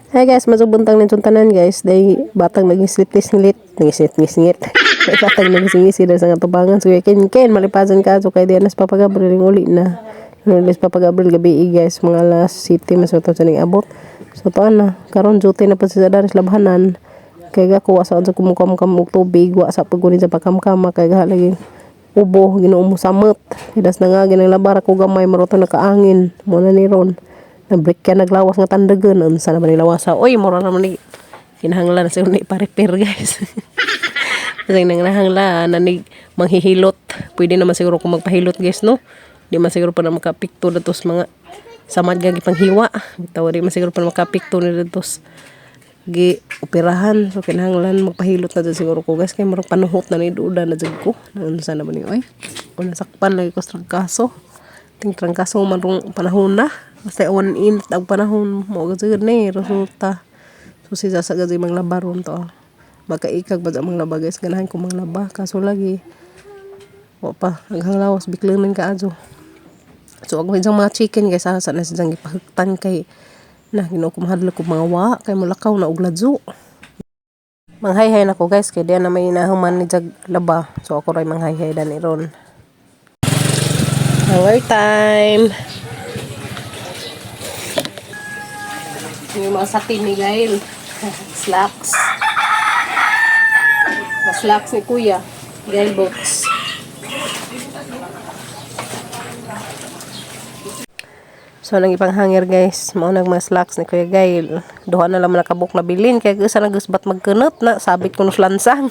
Hi guys, masubuntang ng tanan guys. Dahil batang naging slit-slit, naging slit-slit. Batang naging sila sa nga tubangan. So ken ken malipasan ka so kay diyan sa Papa Gabriel ring uli na. Lunes Papa Gabriel gabi guys, mga alas city mas to sa ning abot. So to na, karon duty na pa sa daris labhanan. Kay ga kuha sa kumukam-kam og tubig, wa sa paguni sa pakamkama kay ga lagi ubo Ginoo mo samot. Kidas na nga ginang labar ako gamay maroto nakaangin. Mo na ni ron. Na-break ka naglawas nga tandagan. Unsa naman ni lawasa? Oy, mura naman ni kinahanglan na siguro ni pa-repair guys. Kasi nang nahanglan na ni manghihilot. Pwede naman siguro kung magpahilot guys, no? Di man siguro pa na makapikto na tos mga samad nga gipanghiwa. Bitaw di man siguro pa na makapikto na tos gi operahan. So kinahanglan magpahilot na dyan siguro ko guys kay murag panuhot na ni duda na jud ko. Unsa naman ni oy. Kung nasakpan lagi ko sa trangkaso. Ting trangkaso man rong panahon na. Basta awan init ang panahon mo gud ni resulta. So si sa gud manglaba ron to. Makaikag ba sa manglaba guys, ganahan ko manglaba kaso lagi wa pa haghang lawas biklunan ka adyo. So ako isang mga chicken guys asa na silang gipahuktan kay na Ginoo ko mahadlok og mga wa kay mulakaw na og ladyo. Manghayhay na ko guys kay diyan na may nahuman ni jag laba. So ako ray manghayhay dani ron. Hanger time. Yung mga satin ni Gail. Slacks. Mga slacks ni Kuya. Gail boots. So, nang ipang hanger guys, mao nag mga slacks ni Kuya Gail. Duha na lang nakabuk na bilin kay usa na gusbat magkunot na sabit ko no lansang.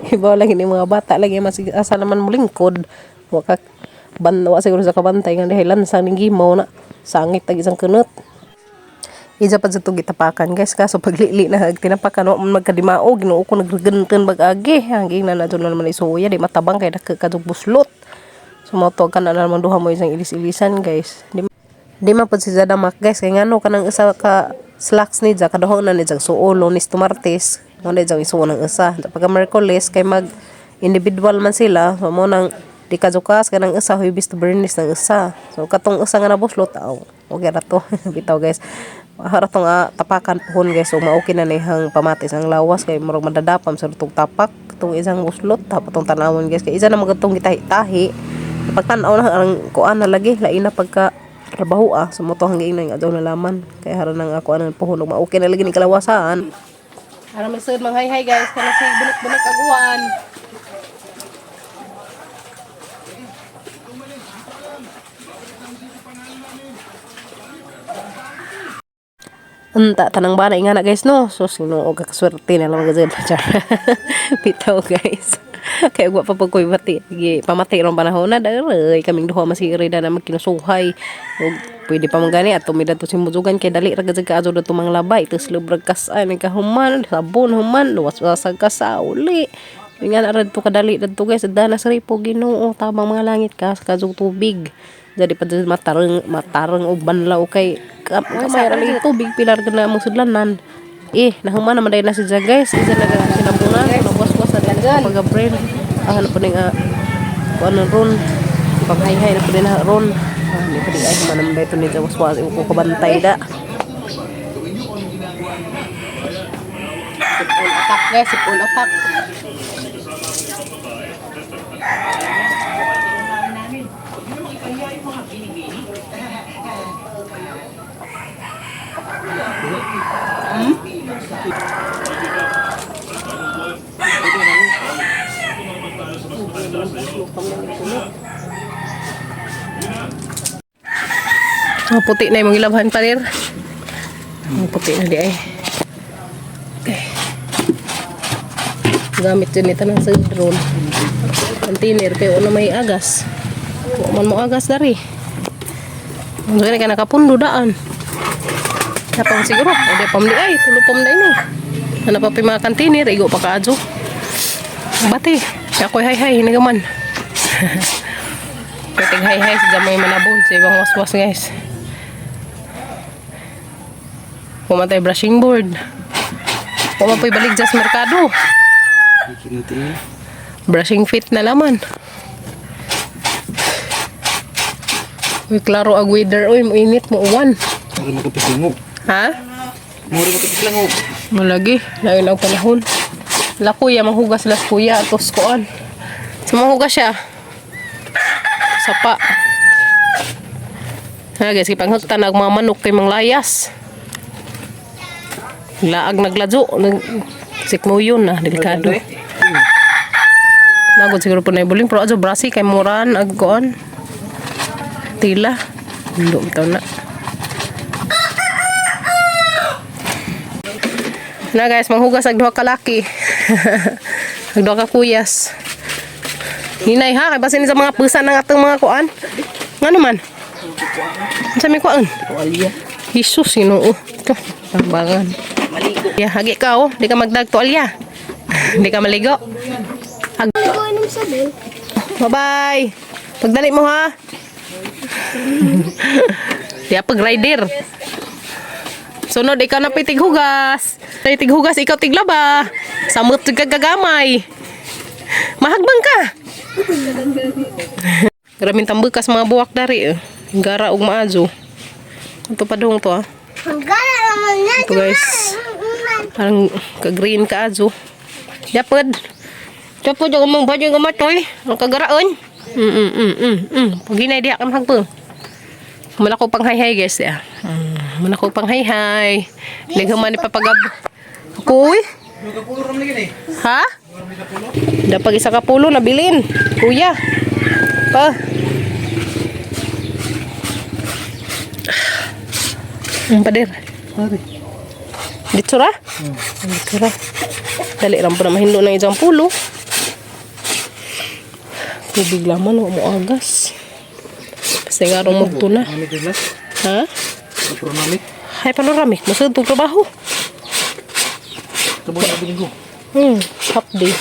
Iba lang ini mga bata lagi mas asa naman mo lingkod. Wa ka ban wa siguro sa kabantay nga dahil lansang ning gimaw na sangit tag isang kunot. Isa pa sa itong gitapakan guys kaso paglili na tinapakan wa man magkadimao Ginoo ko nagreganten bagagi hanging na na naman isuya di matabang kay dako kadtong buslot. So mo to ka na naman duha mo isang ilis-ilisan guys. Di man pud si Zadamak guys kay ngano kanang usa ka slacks ni ja kaduha na ni jag suol Lunes to Martes mo na jang isuon ang usa. Pagka Merkules kay mag individual man sila so mo nang di ka jukas kanang usa Huwebes to Biyernes ng usa. So katong usa nga nabuslot aw okay ra to. Bitaw guys. Hara tong tapakan pohon guys so maoki na nihang pamatis ang lawas kay murag madadapam sa tong tapak tong isang buslot tapos tong tanawon guys kay isa na magatong gitahi-tahi pagtan-aw na ang kuan na lagi lain na pagka trabaho ah so mo to hanggang nang adlaw na laman kay hara nang ako anang pohon ug maoki na lagi ni kalawasan. Hara may sud mang hay guys kana si bunok-bunok aguan. Unta tanang bana ingana guys no. So sino og kaswerte na lang gud. Char. Bitaw guys. Kay wa pa pud koy bati. Gi pamati ron panahon na dai kaming duha masiri na magkinusuhay. Ug pwede pa man gani ato mi dadto si Muzugan kay dali ra gud ka adto dadto manglaba ito slubrag kas ay kahuman sabon human luwas-wasag ka sa uli. Nga na ra dito kadali dadto guys dana sa ripo Ginoo tabang mga langit ka sa tubig. Jadi pa matareng matareng og banlaw kay kamay ra lagi tubig pilar ka na mong sudlanan. Eh, nahuman naman dahil na si Jack guys. Isa na ka sinabunan, nagwas-was na din sa pag-brain. Ah, ano po ning kuan ron. Paghay-hay na po din na ron. Ah, hindi pa din ay human naman dahil ito ni was-was. Ko kabantay da. Sipon attack guys, sipon attack. Oh, puti na yung mga ilabhan palir. Ang puti na di ay. Okay. Gamit yun ito ng sa drone. Container kayo na may agas. Wa man mo agas dari. Ang gani ka nakapundo daan. Napang siguro. O di pam di ay. Tulo pam di ni. Ano pa mga container. Igo pa kaadyo. Bati. Ako'y hay hay. Hinigaman. Pwedeng hay hay sa may manabon. Sa ibang waswas guys. Pumatay brushing board. Pumapoy balik sa merkado. Brushing fit na laman. Uy, klaro ag weather. Uy, mainit mo uwan. Para makapasingo. Ha? Mura mo tipis lang oh. Malagi, layo na ang panahon. La kuya, manghugas sila sa kuya, atos kuan. So manghugas siya. Sapa. Ha guys, gipanghagta na ang mga manok kay mga layas. Laag nagladyo, nag sikmo yun na, delikado. Nagod siguro po na ibuling, pero adyo brasi kay muran ag kuan. Tila. Hindi bitaw na. Na guys, manghugas ag duha ka laki. Ag duha ka kuyas. Hinay ha, kay basin sa mga pusa ng atong mga kuan. Ngano man? Unsa may kuan? Tuwalya. Jesus, Ginoo. Ito, tambangan. Maligo. Ya, hagi ka oh, di ka magdag tuwalya. Di ka maligo. Ag Inom sabon. Bye-bye. Pagdali mo ha. Di pag rider. Sunod ikaw na pitig hugas. Pitig hugas ikaw tiglaba. Samot ka gagamay. Mahagbang ka. Graming tambukas mga buwak dari. Eh. Gara og maazo. Ito pa dong to ah. Gala naman na. Ito guys. Parang ka-green ka azo. Yapod. Yapod ako mong badyo nga matoy. Ang kagaraon. Pag hinay diha ka mahagpo. Muna ko pang hay-hay guys ya. Muna ko pang hay-hay. Naghuman ni papagab. Kuy? Ha? Dapat isa ka pulo nabilin. Kuya. Pa. Ang pader. Pare. Dito ra? Dito ra. Dali lang po na mahindo ng isang pulo. Tubig laman, wa mo agas. Basta nga rin magtuna. Panoramic glass. Ha? Panoramic. Ay, panoramic. Masud itong trabaho. Ito mo na bilhin ko. Half day.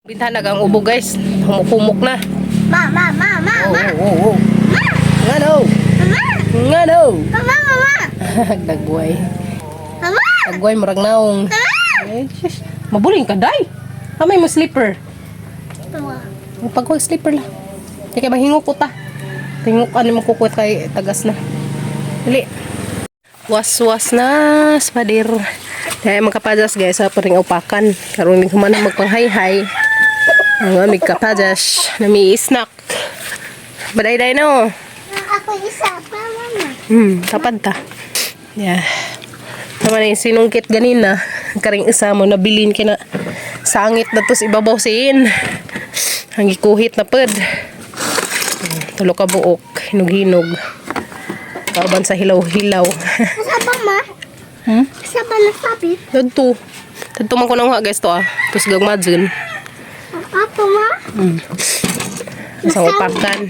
Bintanag ang ubo guys. Humuk-humuk na. Ma, ma, ma, ma, ma. Oh. Ngano? Ngano? Mama, mama. Dagway. Mama. Dagway, murag naong. Ay, shush. Mabuling ka, day. Amay mo slipper. Mama. Pagkuha slipper lang. Kaya mahingok ko ta. Tingok ano mo kukwit kay tagas na. Dali. Was-was na, spadir. Kaya mga kapajas guys, sa paring upakan. Karon ning humana magpanghay-hay. Ang amig kapajas, nami snack. Baday-day no. Ako isa pa, mama. Tapad ta. Yeah. Tama na yung sinungkit ganina. Karing isa mo, nabilin kina sangit na to sa ibabaw siin. Ang gikuhit na ped. Tulo ka buok, hinog-hinog. Kauban sa hilaw-hilaw. Asa ba, ma? Hmm? Asa ba nasabit? Dadto. Dadto man ko nang guys to ah. Tos gagmadzun. Ato, ma? Isang upakan.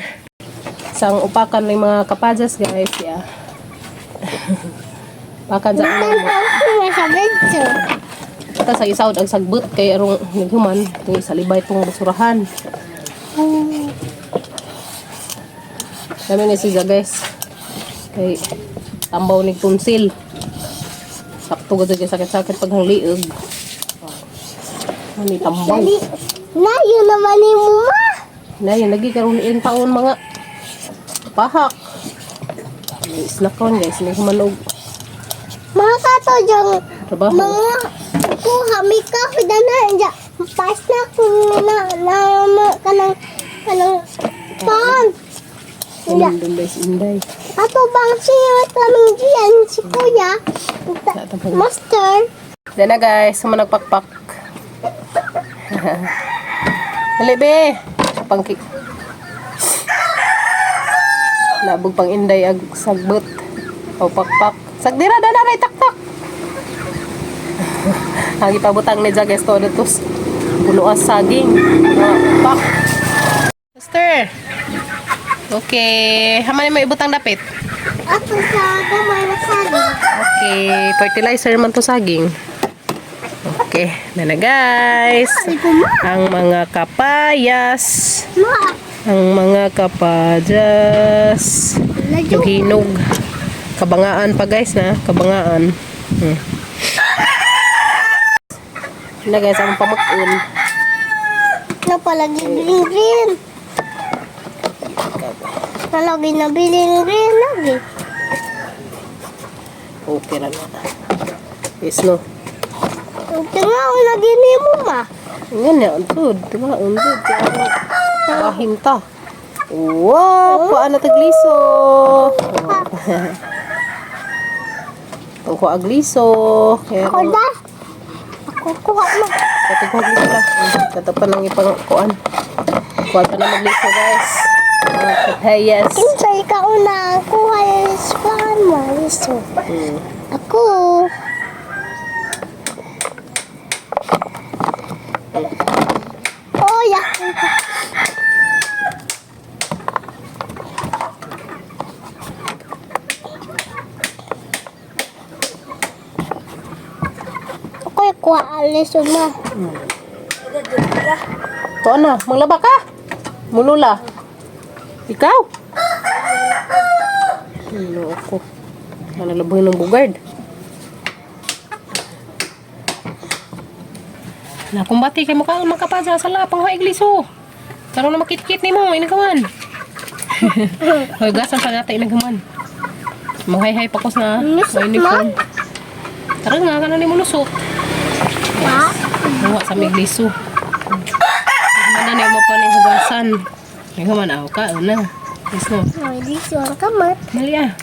Isang upakan ng mga kapajas guys. Yeah. Upakan sa Ako masabit so. Ata sa isaod ang sagbot kay arong naghuman itong sa libay itong basurahan. Oh. Dami na siya guys. Kay tambaw ni tunsil. Sakto gud kay sakit-sakit pag hangliog. Ano tambaw. Dali. Na, yun naman ni mo, ma. Na yun lagi karon ilang taon mga pahak. May snack ron guys, naghuman og Mga kato dyan. trabaho. Mga kuha, may kahoy na na. Diyan. Pas na kung na, na, na, kanang, kanang, pan. Inday guys, inday. Ato bang siya kaming diyan si kuya. Master. Diyan na guys, sa mga nagpakpak. Dali be. Pangki. Labog pang inday ag sagbot. O pakpak. Sagdira dana ray taktak. Ang ipabutang ni Jages to datos. Pulo saging. Mga pak. Master. Okay, haman mo ibutang dapit. Ato sa gamay na saging. Okay, fertilizer man to saging. Okay, na na guys. Ang mga kapayas. Ma, Ang mga kapajas. ladyo. Hinog. Kabangaan pa guys na. Kabangaan. Na guys, ang pamukun. Na palagi green green. Palagi na bilin green lagi. Okay na na. Yes, no. Tingaw na gini mo ma. Nga na, antod. Diba, antod. Bahin ta. Wow, paan na tagliso. Tungko agliso. Kaya, Ako da. Ako kuha mo. Katugho agliso la. Katapan lang ipang kuan. Kuan pa na magliso, guys. Mga kapayas. Kinsa ikaw na kuha kuha mo liso. Ako. Oh, ya. Ako kuha liso mo. Tuan na, maglaba ka. Mulula. Ikaw? Ano ako? Manalabuhin ng bugard. Na kumbati kay mukha ang makapadya sa lapang ha igliso. Karon na makitkit nimo inagawan. Hoy gasan pa nata inagaman. Manghay-hay pa ko sa Lusot, uniform. Tara nga kana nimo lusot. Ma? Huwa sa migliso. Mana na mo pa ni hugasan. Ay man aw ka na. Yes no. May liso ang kamot. Dali ah.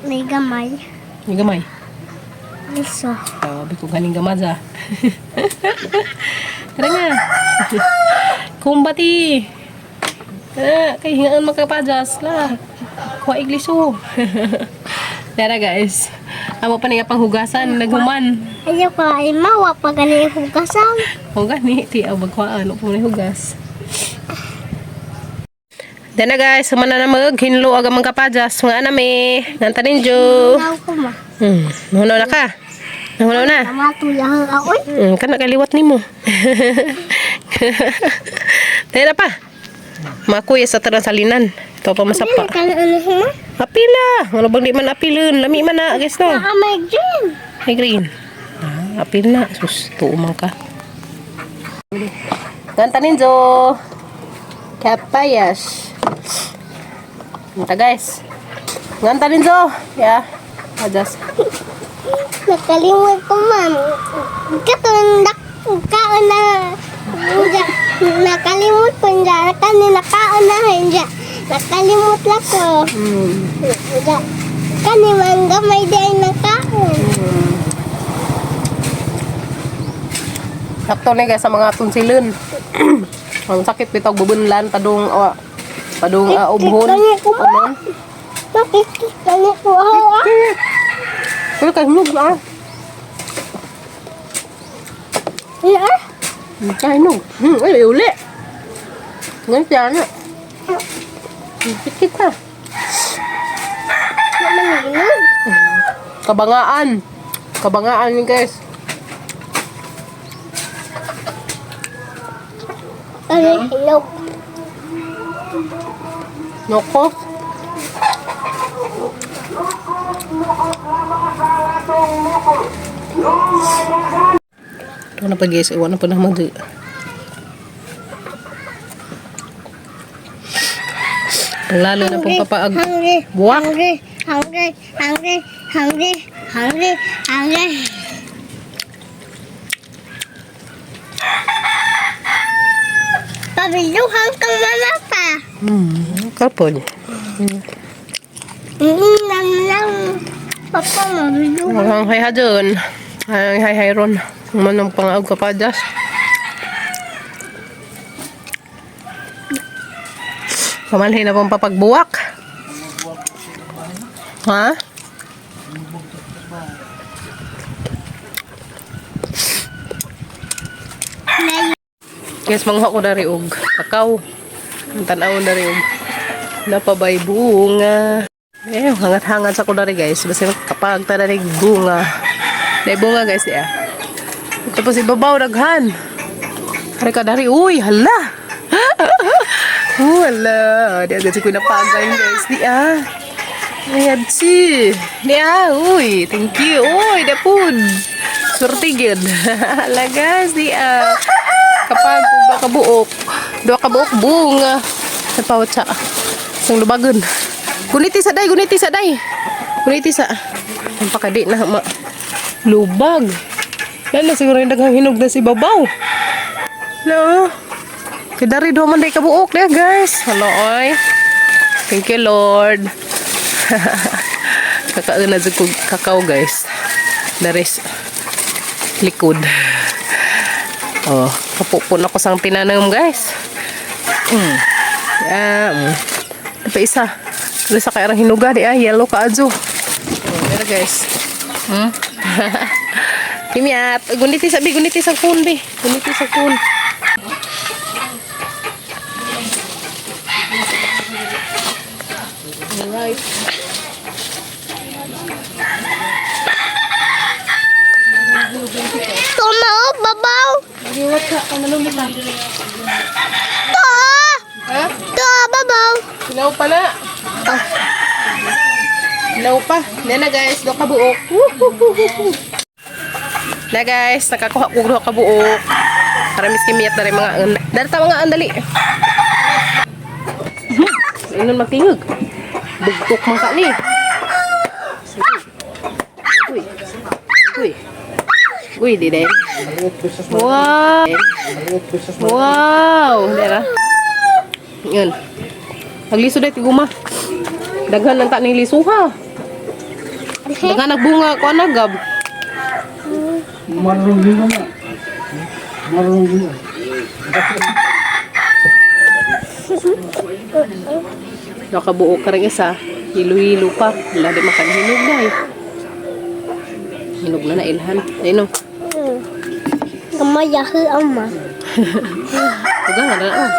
May gamay. May gamay. Liso. Sabi ko ganing gamad ah. Tara nga. Kumbati. Ah, kay hingaan magkapadjas la. Kuha igliso. Tara guys. Amo pa niya panghugasan naghuman. Ayaw ka ay mawa pa gani hugasan. O gani, ti aw bagkuhaan po ni hugas. Dana guys, sumana na mag hinlo aga mga kapadjas, mga anami, nanta ninjo. Naw ko ma. Nahunaw na ka. Nahunaw na. Tama tulang ako. Kana kaliwat nimo. Tara pa. Makuya sa tarang salinan. Ito pa masapa. Dili ka ano ma? Apila. Ano bang di man apilon? Lami man na, guys no. Baka may green. May green. Ah, apil na. Sus, tuumang ka. Ganta ninjo. Kapayas. Ganta guys. Ganta ninjo. Yeah. Adjust. Nakalimot ko ma'am. Katundak kaon na. Nakalimot ko niya. Kanina kaon na hindi. Nakalimot lang ko. Kani man gamay din na kaon. Sakto na guys sa mga tunsilon. Ang sakit bitaw bubunlan padung oh, padung ubhon. Kani ko ma. Ano? Makikita niyo ko ah. Pero kay hinog ah. Ano ah? Kay hinog. Ay uli. Ngayon siya na. Pikit na. Naman hinog. Kabangaan. Kabangaan yun guys. Ano hinog? Noko. Ito na pa guys, iwan na pa naman di. Lalo na pong papaag. Hungry, Buwak. hungry, hungry, hungry, hungry, hungry, hungry. Pabiluhan kang mama pa. Kapon. Lang lang. Papa, mabiluhan. Ang hay hadon. Ang hay hay ron. Manong pangaog ka pa, Jas. Pamalhin na pong papagbuwak. Ha? Guys, mangha ko dari og kakao. Ang tanaw dari og napabay bunga. Eh, hangat-hangat sa ko dari guys. Basta kapag dari bunga. Dai bunga guys ya. Tapos ibabaw daghan. Hari ka dari, uy, hala. Oh, hala. Di agad si ko napagay guys. Di ah. Ayan si. Di ah, uy, thank you. Uy, dapun. Surti gyud. Hala guys, di ah. Kapag duha ka buok, duha ka buok bunga. Napawat sa isang lubagon. Guniti sa day, guniti sa day. Guniti sa. Ang pakadi na ma. Lubag. Lalo siguro yung daghang hinog na si babaw. No. Kay dari duha man day kabuok na guys. Hello oy. Thank you Lord. Kakaon na jud kog kakao guys. Daris likod. Oh, kapupun ako sang tinanom guys. Yeah. Ito isa. Ito isa kay arang hinuga di ah, yellow ka adyo. Oh, pero guys. Kimyat, guniti sabi, guniti sa phone bi. Guniti sa phone. Alright. Tumao, babaw. Liwat ka, kanalong ka. To! Ha? To, babaw. Hilaw pa na. Ah. Hilaw pa. Nena guys, do kabuok. Woo-hoo-hoo-hoo. Na guys, nakakuha ko duha kabuok. Para miski miyat na rin mga Darta mga andali. Inon magtingog. Bugtok man ka ni. Sige. Uy. Uy. Uy, di din. Wow. Wow. Dera. Yun. Nagliso dahil tiguma. Daghan lang ta ning lisuha. Daghan nagbunga ko anagab. Marunong din na. Marunong din na. Nakabuo ka rin isa. Hilo-hilo pa. Wala di makan hinog na eh. Hinog na na ilhan. Ayun o. Gamay yahi ama. Tugang na na oh.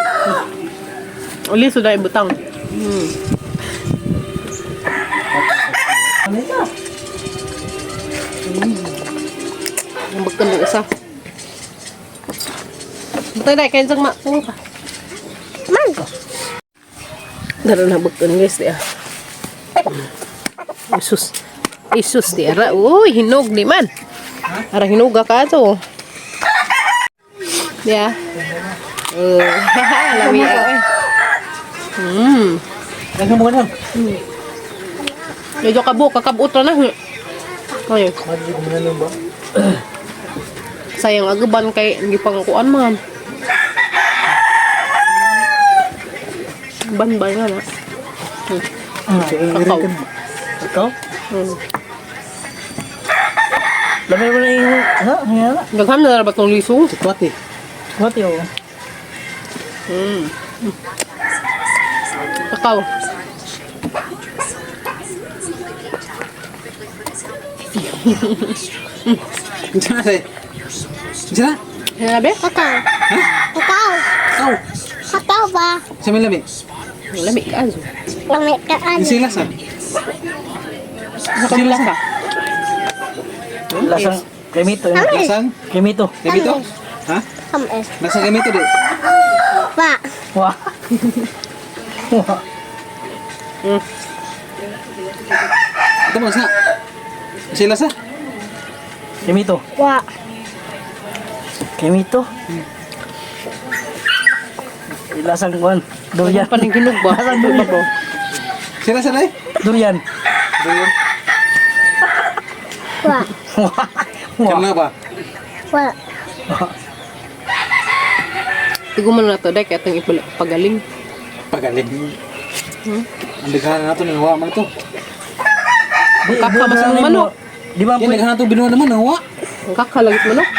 Uli sudah ibutang. Ang bagkan ng isa. Butang na, kaya dyan ma. Tungo ka. Man. Dara na bagkan guys di ah. Isus. Isus di ara. Uy, hinog di man. Ara hinuga ka ato. Di ah. Oh, lami ah. Oy. Ano mo na? Medyo kabo, kakabot na na. Ay, Madi ko mananong ba? Sayang agaban kay hindi pang kuan man. Ban ba nga na? Kakao. Kakao? Lamay mo na yung... Ha? Ano yan? Daghan na ba tong liso? Kuwate. Kuwate oh. Kakao. Diyan na sa'yo. Diyan na? Sinabi? Kakao. Kakao. Kakao. Kakao ba? Sa may lami. Lami ka azo. Lami ka ano. Yung silas ah. Sa lasa. Lasang kremito. Yun. Lasang? Kremito. Gamito? Ha? Kamis. Lasang gamito di. Ba. Wah. Wah. Ito mo sa. Silas ah. Kremito. Wa. Kremito. Lasang kuan. Durian. Paning hinog ba? Lasang durian. Silas ah eh. Durian. Durian. Wa. Wah. Wah. Kaya ba? Wa. Tigo mo na to, dek, atong pagaling. Pagaling. Ang daghan na to nang hawa man to. Kaka mas mong manok. Di ba Yan daghan na to binuha naman nang hawa. Kakalagit manok.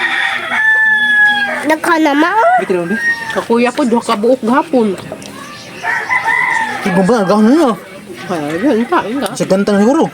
Nagka na mao. Bit ron bi. Kakuya ko, duha ka buok gahapon. Tigo ba gahon na. Ay, yun ka, yun ka. Sa gantang siguro.